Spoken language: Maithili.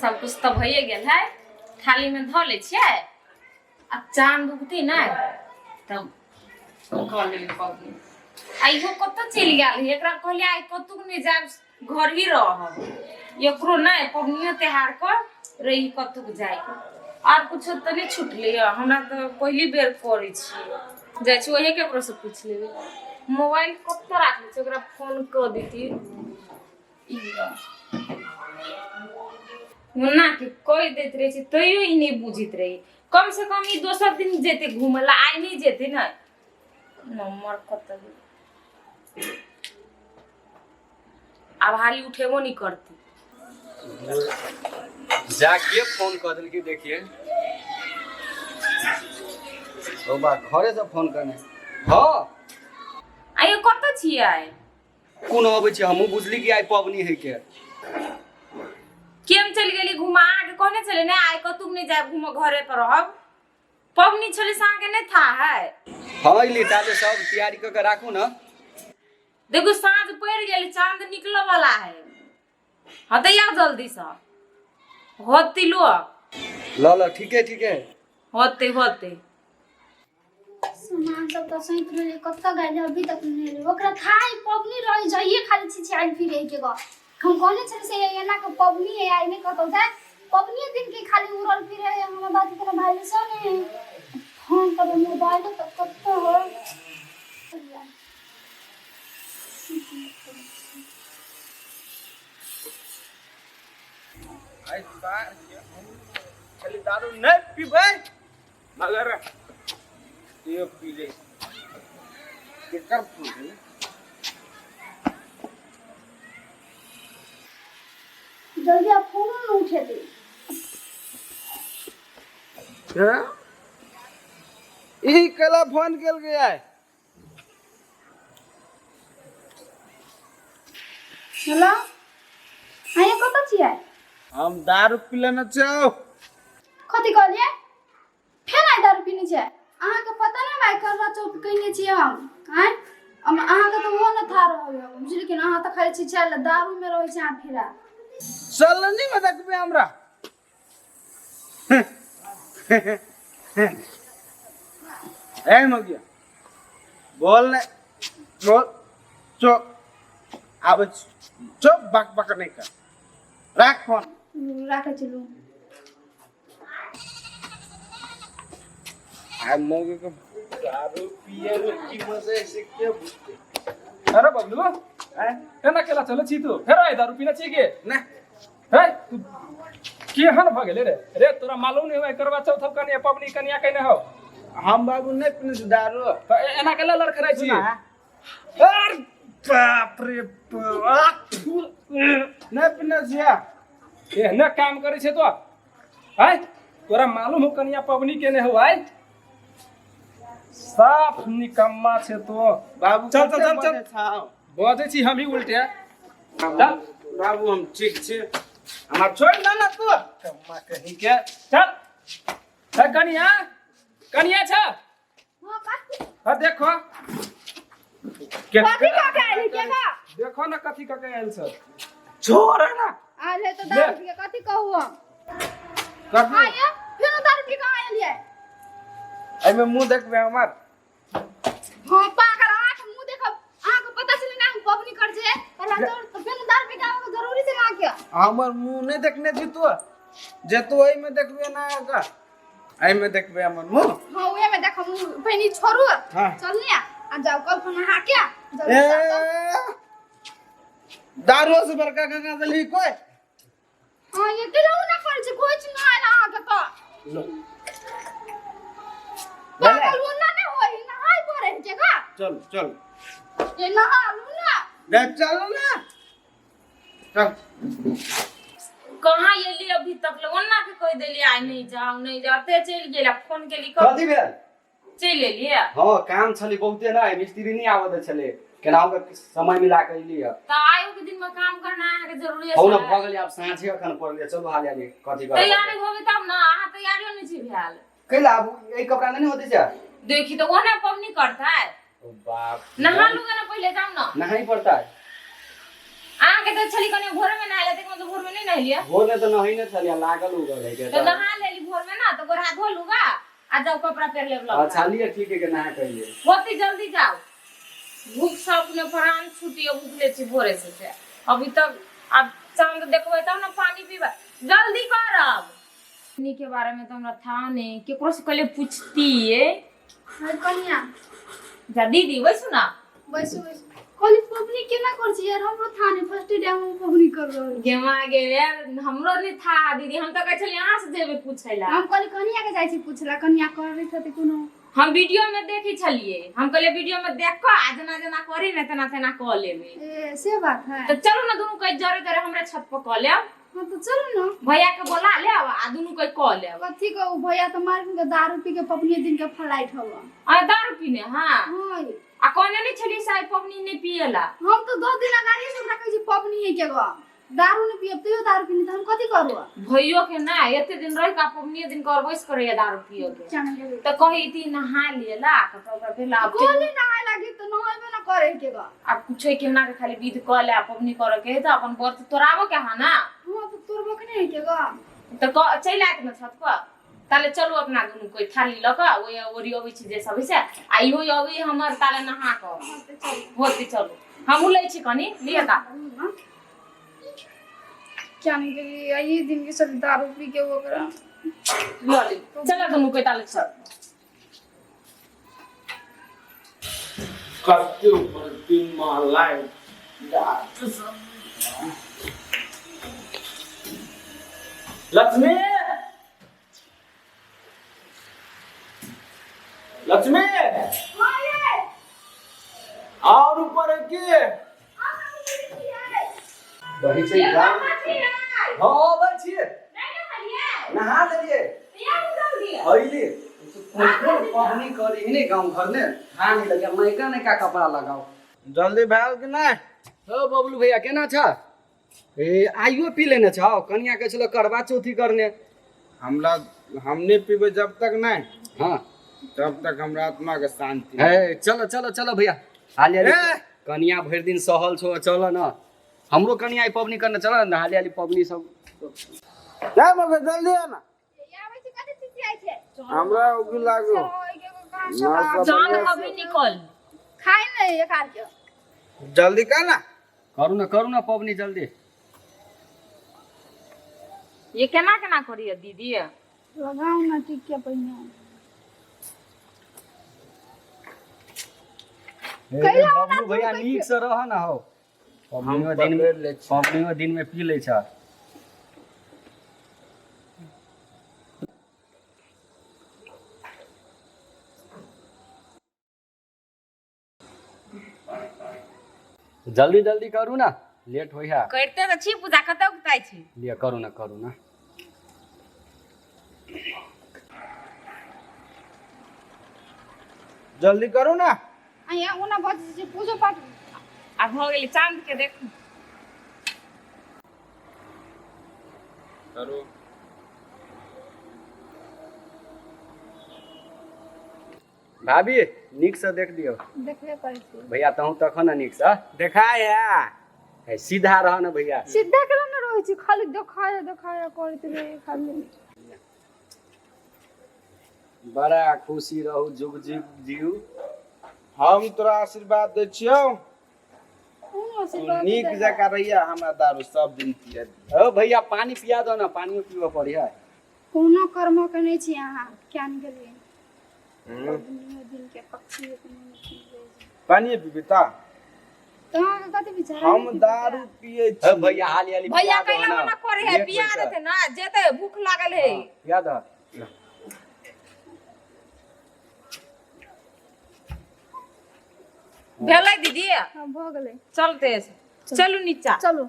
सब कुछ तऽ भइए गेल है थालीमे धऽ लै छियै आ चाँद उगतै ने तब कऽ लेबै पबनी। आ इहो कतऽ चलि गेल है? एकरा कहलियै आइ कतहु नहि जायब, घर ही रहब। एकरो नहि पबनियो त्योहार के रही कतहु जाइके। आर कुछो तऽ नहि छुटलै यऽ हमरा, तऽ पहिली बेर करै छियै। जाइ छी ओहे केकरोसँ पूछि लेबै। मोबाइल कतऽ राखने छै, ओकरा फोन कऽ देती। मुन्ना के कहि दैत रहै छै तैयो ई नहि बुझैत रहै। कम से कम ई दोसर दिन जेतै घूमै लए, आइ नहि जेतै ने। नम्बर कतऽ गेलै? आब हाली उठेबो नहि करतै। जाके फोन कऽ देलकै। देखिए, ओ बा घरे से फोन करने। हाँ। आइयो कतऽ छियै? कोन अबै छै? हमहूँ बुझली कि आइ पबनी है के। केम चलि गेली घुमा? अहाँके कहने छलै ने आइ कतहु नहि जायब घूमऽ, घरे पर रहब। पबनी छलै से अहाँके नहि था है? हाँ, अइली। ताले सब तैयारी कऽ के राखू ने। देखू, साँझ पड़ि गेल, चाँद निकलऽ वाला है। हाँ तऽ आउ जल्दी से, होती लो। ल ल, ठीके ठीके। होते होते। सामान सब तऽ सैंत रहलै, कतऽ गेलै? अभी तक नहि एलै। ओकरा थाई पबनी रही जाइए, खाली छिछियाइल फिरे के गो। हम कहने छली से एना के पबनी है, आइ नहि कतौ जाय। पबनी दिन के खाली उड़ल फिरे है। हमर बात इतना भाई से ने फोन करबै। मोबाइल तऽ कतऽ हो? आइ बार के हम खाली दारू नहि पीबै, मगर ये पी ले। केकर फोन है? जल्दी आप फोनो न उठेते। हैं? ई कला फोन केल गया है। हेलो, अहाँ कतऽ छियै? हम दारू पी लेने छौ। कथी कहलियै? फेर आइ दारू पीने छियै? अहाँके पता नहि भाइ करवा चौथ कयने छियै हम। आँय, हम अहाँके तऽ ओहो नहि था रहल यऽ, बुझलियै कि? अहाँ तऽ खाली छिछायल दारूमे रहै छै अहाँ फेरा। चल नहीं में देखबे हमरा। ए मगिया, बोल ने, बोल। चुप, आब चुप, बक बक नहीं कर, राख फोन। राखै चलू। आ मौगी के दारू पिए में की मजा है से के बुझते। अरे बबलू, हैं? एना केला चलै छी तू? फेर आइ दारू पीने छी के? ना। हे, तू केहन भऽ गेलै रे? रे, तोरा मालूम नहि हो करवा चौथ कनिया पबनी कनिया कने हो? हम बाबू नहीं पीने छी दारू। तऽ एना केला लड़खड़ाइ छी? सुना। अरे बाप रे बाप, नहीं पीने छियै। एहने काम करै छै तो। आय तोरा मालूम हो कनिया पबनी केने हो? आय साफ निकम्मा छै तो। बाबू। चल, चल, चल, चल। चल। बजै छी हम ही उल्टे। चल। बाबू, हम ठीक छी, हमरा छोड़ दे ना तू। कम्मा कहीं के, चल। ए कनिया, कनिया छ? हाँ, कथी? हाँ, देखो। कथी कऽ के आयल के का? देखो ना कथी कऽ के आयल छ। छोड़ ना। आयल है तऽ दारू पी के, कथी कहू हम? कथी? आये फेरो दारू पी के आयल ये? एहिमे मुंह देखबे हमर? हाँ पागल, अहाँके मुंह देखब? अहाँके पता चली ना हम पबनी कर जे करवा चौथ, तऽ फेर दारू पी के आबऽ के जरूरी छै अहाँके? हमर मुंह नहीं देखने छी तू, जे तू एहिमे देखबे ना का एहिमे देखबे हमर मुंह? हाँ, उहे में देखब मुंह। पहिने छोड़ू। हाँ। चल ने आ जाओ कल फोन अहाँ के जल्दी ए से आउ। दारू से बड़का गंगा जली कोई। हाँ, ये केलहु ना करै छै, कोइ चीज ना आयल अहाँके तऽ। लो। पागल, ओना नहि होय, नहाय पड़ै छै का। चल चल। ये नहा लू ना। रे चल ना, चल। कहाँ एली अभी तक ले? ओन्ना के कहि देली आइ नहीं जाओ नहीं जाओ, ते चलि गेल। आ फोन केली कब? कथी भेल? चलि एलियै? हाँ, काम छलै बहुते ना, मिस्त्री नहीं आवत छलै, केनाहु के समय मिला के अइली है। तऽ आइयो के दिन में काम करना अहाँके जरूरी हौ न है। भऽ गेलै, आब साँझे अखन पड़लै, चलू हाल हाली कथी करब। तैयारी होबे तब ना, अहाँ तैयारियो नहीं छी भेल। कैला आब एहि कपड़ा नहि ने होतै छै? देखी तऽ ओना पबनी करतै। ओ बाप। नहा लूगे ना पहिले, जाउ ना। नहाई पड़ता है। अहाँ अहाँके तऽ छली कनि भोर में नहाय लेते, मतलब भोर में नहीं नहेलियै। भोर में तऽ नहेने छलियै, लागल उगल है के। तो नहा लेली भोर में ना, तो गोर हाथ धो लूगा आ जाओ कपड़ा पहन लेब लगा। अच्छा लिअ, ठीक है के नहा के अइयै। होती जल्दी जाओ, भूख से अपने प्राण छूटियो, भूखले छी भोरे से अभी तक। अब चांद देखबै तब ना पानी पीबै, जल्दी करब। नी के बारे में तो हमरा था नहीं, केकरो से कहले पूछतिए। अरे कनिया। जा दीदी बैसू ना। बैसू बैसू। कहली पबनी केना कर छी यार, हमरो था नहीं, फर्स्ट डे हम पबनी कर रहल। गे माँ गे यार, हमरो नहीं था दीदी, हम तो कहै छलियै अहाँ से जेबै पूछै ला। हम कहली कनिया के जाइ छी पूछला, कनिया कर रही थी कोनो। हम वीडियो में देखी छलिए, हम कहलिए वीडियो में देख कऽ आ जेना जेना करी ने तेना तेना कऽ लेबै। ए से बात है। तऽ चलू ने दुनू कहि जरे जरे हमरा छत पर कऽ लेब। हाँ तो चलू ना। भैया के बोला लेब आ दुनू कहि कऽ लेब। कथी कहू, भैया तो मार के दारू पी के पबनी दिन के फ्लाइट हवा। आ दारू पीने? हाँ। हाँ। आ कहने नहीं छलिए साहब पबनी नहीं पिएला? हम तो 2 दिन अगाड़ी से ओकरा कहै छी पबनी है के गो, दारू नहीं पियब, तैयो दारू पीनी, तो हम कथी करू? भैयो के ना एते दिन रह के पबनी दिन करबैस करैया दारू पिए के। चल तो कही थी नहा लिएला कपड़ा उपड़ा भेला। अब कोली नहाय लागी तो नहायबे ना करे के गो। आ कुछो के ना के खाली विध कऽ ले, पबनी करे के है तो अपन व्रत तोड़ाबो के हा ना। हाँ तो तोड़बो के नहीं के गो। तो चलि आयत ना छत पर, ताले चलू अपना दुनू कोई थाली लऽ कऽ ओहि ओरी अबै छी जे सब छै, आ इहो अबै हमर ताले नहा कऽ। हाँ तो चलू। होती चलू, हमहूँ लै छी कनी लिअ ता। क्या नहीं करी ये दिन के सब दारू पी के ओकरा लऽ ली, चल दुनू कोई ताले छत। कते ऊपर 3 महला है। लक्ष्मी, लक्ष्मी और ऊपर है की? कहै छै गाम। हँ अबै छियै, नहा लेलियै, अइली। कोन कोन पबनी करी ने गाँव घर ने, खा नहीं लगे नयका नयका कपड़ा लगाओ। जल्दी भेल कि नहि? हो बबलू भैया केना छ? ए आइयो पी लेने छौ? कनिया कहै छलो करवा चौथी करने। हमरा हम नहीं पीबै जब तक नहीं। हाँ। तब तक हमरा आत्मा के शांति। हे चलो चलो चलो भैया, हाली हाली। ए! कनिया भरि दिन सहल छौ, चल न हमरो कनिया आई पबनी करने, चल न हाली हाली पबनी सब। जा मगर जल्दी आ ना। आबै छी, कथी चिचियाइ छै? हमरा उगी लागो। जान अभी निकल। खाइ नहीं एक आर के। जल्दी कर ना। करू ना, करू ना पबनी जल्दी। ये केना केना करिए दीदी? लगाओ ना ठीक के पहिने। हे बबलू भैया नीक से रह ना हो, पबनियो दिन में, पबनियो दिन में पी लै छ। जल्दी जल्दी करू ना, लेट होइ है। करते तऽ छी पूजा, कतऽ उगताइ छी? लिअ करू ना, करू ना। जल्दी करू ना। आ ओना भऽ जेतै पूजो पाठ। आ भऽ गेलै, चाँद के देखू। करू। भाभी नीक से देख दियौ। देखबे करै छी। भैया तहूँ तखन ने नीक से देखाय है। हे, सीधा रह ना भैया। सीधा केना ने रहै छी, खाली देखाय देखाय करैत रहै खाली। बड़ा खुशी रहू, जुग जुग जीव। हम तोरा आशीर्वाद दै छियौ, कोन तू आशीर्वाद? नीक जकाँ रहिया, हमरा दारू सब दिन पिया। ओ भैया पानी पिया दो ना, पानियो पीबऽ पड़ी है। कोनो कर्म के नहि छी अहाँ, क्या नहि गेलियै पबनियो दिन के पक्षी कोनो नहि रहै छै। पानिये पीबी तऽ? तऽ अहाँके कथी विचार? हम दारू पियै ओ छी। भैया हाली हाली भैया पिया दो कैला ना। मना करे है? लेट पिया होइ छै। देते ना, जेते भूख लागल है। पिया दो। भेलै दीदी? हाँ, भऽ गेलै। चलते चलू नीचा। चलू।